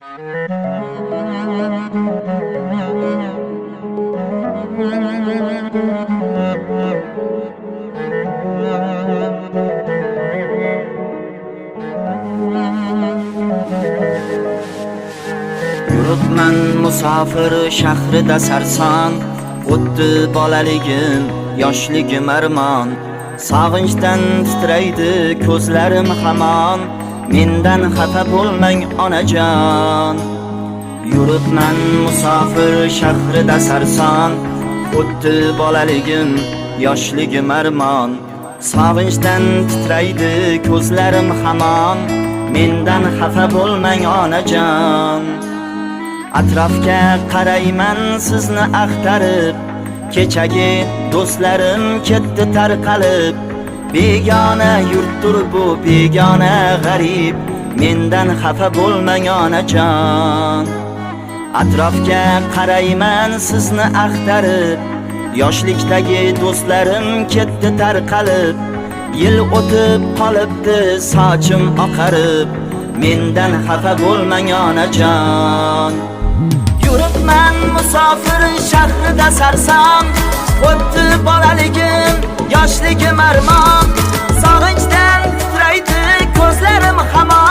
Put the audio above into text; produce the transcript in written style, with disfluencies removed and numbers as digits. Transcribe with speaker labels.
Speaker 1: Yuribman musofir shahrida sarson, o'tdi bolaligim, yoshligim armon. Sog'inchdan titraydi ko'zlarim hamon, mendan xafa bo'lmang onajon. Yuribman musofir shahrida sarson, o'tdi bolaligim, yoshligim armon. Sog'inchdan titraydi ko'zlarim hamon, mendan xafa bo'lmang onajon. Atrofga qarayman sizni axtarib, kechagi do'stlarim ketdi tarqalib. Begona yurtdir bu, begona g'arib, mendan xafa bo'lmang onajon. Atrofga qarayman sizni axtarib, yoshlikdagi do'stlarim ketdi tarqalib. Yil o'tib qolibdi sochim oqarib, mendan xafa bo'lmang onajon. Yuribman musofir shahrida sarson, o'tdi bolaligim, yoshligim armon. Sog'inchdan titraydi ko'zlarim hamon.